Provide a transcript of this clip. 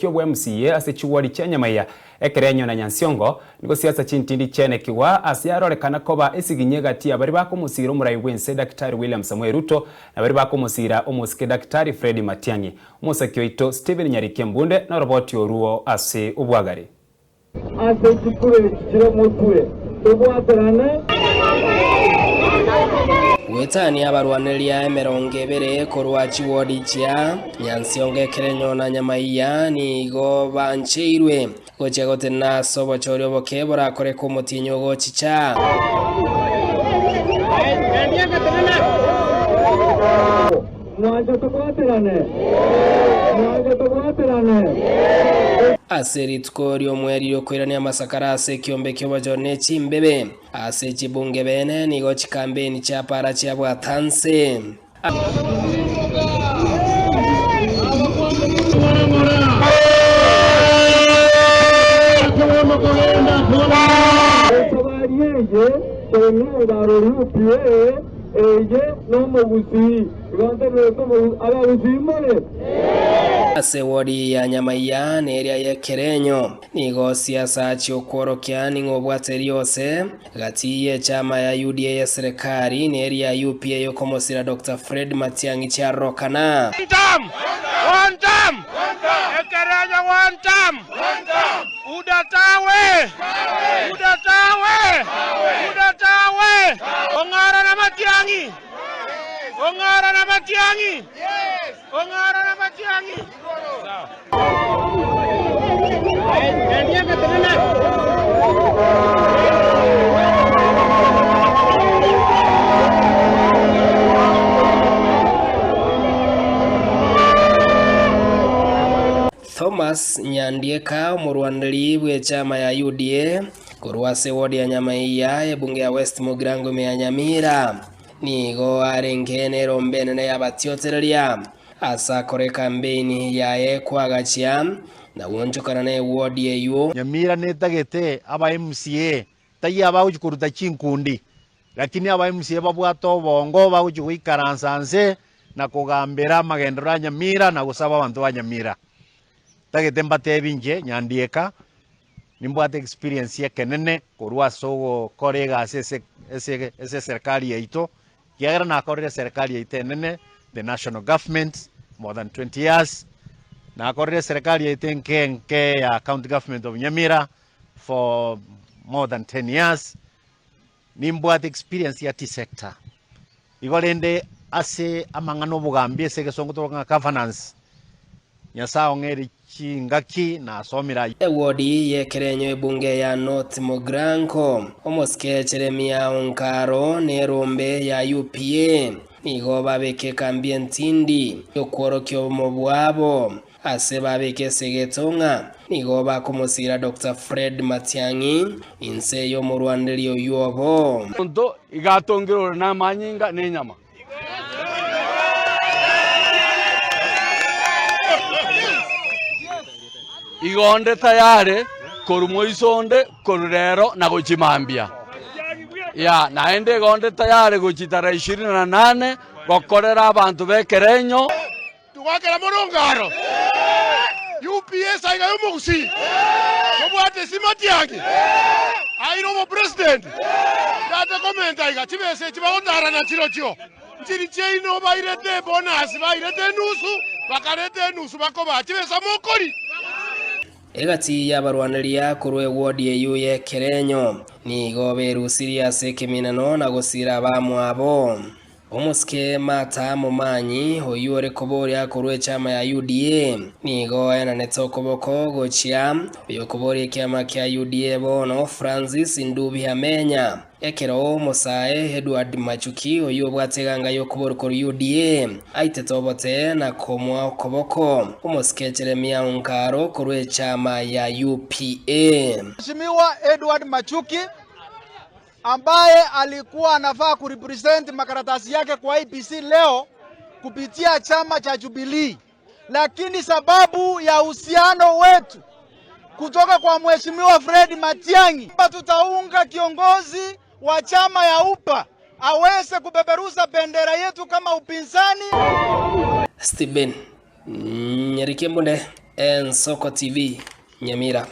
Ki'obwa-MCA ase chiwodi chia Nyamaiya, Ekerenyo na Nyansiongo, nigo siasa chintindi chiaenekigwa ase yarorekana koba esiginyi egati ya baria bakomosiira omorai bw'ense Daktari William Samoei Ruto na baria bakomosiira omosike Daktari Freddy Matiang'i. Omosaki oito Stephen Nyariki Embunde noroboti oruo ase obwagare. Ase chikura echi chire motwe, tobwaterane. Goetania abarwaneria emerongo ebere korwa chiwodi chia Nyansiongo Ekerenyo na Nyamaiya nigo bancheirwe gochia gotenena ase obochori oboke borakoreke omotienyi ogochicha. Mwanche tobwaterane, mwanche tobwaterane. Ase rituko ri'omweri riokoirania amasakara ase ekiombe ki'obochori ne chimbebe, ase chibunge bene nigo chikambeni chia para chiabwata nse. Esabari eye tonyora UPA eye nomogusii. Igo nteberete abagusii more. Ase ewodi ya Nyamaiya na eria y'Ekerenyo nigo siasa chi'okworokia ning'o obwate riose gati y'echama ya UDA y'eserekari na eria ya UPA y'okomosira Doctor Fred Matiang'i chiarorokana. One term! One term! Ekerenyo one term! Uda tawe! Uda tawe! Uda tawe! Ong'ara na Matiang'i! Ong'ara na Matiang'i! Ong'ara na Matiang'i! Thomas Nyandieka, omorwaneri bw'echama ya UDA korwa ase ward ya Nyamaiya, ebunge ya West Mugirango ime ya Nyamira, nigo arenge nerombe enene y'abatiotereria ase akore ekambeini yaye kwagachia na gwonchokana ne ward eywo. Nyamira netagete aba MCA taiyo abagochia koruta chinkundi, lakini aba MCA babwate obongo bagochia goikaransa nse na kogambera amagenderero a Nyamira na gosaba abanto ba Nyamira. Ntagete mbatebi inche Nyandieka, nimbwate experience ekenene korwa ase ogokora egasi ase ase ase eserikari yaito, ekiagera nakorire eserikari yaito enene, the national government, more than 20 years, nakorire eserikari yaito enke enke ya county government of Nyamira for more than 10 years, nimbwate experience ya tea sector. Igo rende ase amang'ana obogambi ase egesongo toroka ng'a governance, Nyasae ong'eire chingaki nasomire ayio. Ewodi y'ekerenyo ebunge ya North Mugirango, omosike Jeremia Onkaro na erombe ya UPA nigo babeka ekambi entindi y'okworokia obomo bwabo ase babeka esegeto ng'a nigo bakomosiira Doctor Fred Matiang'i inse y'omorwaneri oyio obo. Omonto iga atongire ore namanyinga na enyama. Igo onde tayare korwa moiso onde korwa rero na gochia mambia. Ya, naende igo onde tayare gochia tarehe ishirini na nane gokorera abanto b'ekerenyo. Togwakera mono ngaro UPA saiga yomogusii tobwate esi Matiang'i aire obopresident tata komenta iga chibesa echi bagotarana chirochio nchiri chiaino bairete ebonus bairete enusu bakareta enusu bakobaa chibesa mokori. Egati y'abarwaneria korwa ewodi eyio y'ekerenyo nigo berusirie ase ekeminano na gosiira abamwabo. Omosike Martha Momanyi, oyio ore koboria korwa echama ya UDA, nigo aenanete okoboko gochia oyokoboria ekiama kia UDA bono Francis Ndubi Amenya. Ekero omosae Edward Machuki oyio obwate eganga y'okoboria korwa UDA aitete obote na komoa okoboko omosike Jeremia Onkaro korwa echama ya UPA. Mheshimiwa Edward Machuki ambaye alikuwa anafaa kurepresent makaratasi yake kwa IEBC leo kupitia chama cha Jubilee, lakini sababu ya uhusiano wetu kutoka kwa Mheshimiwa Fred Matiang'i, tutaunga kiongozi wa chama ya UPA aweze kupeperusa bendera yetu kama upinzani. Stephen Nyariki Embunde. Ensoko TV, Nyamira.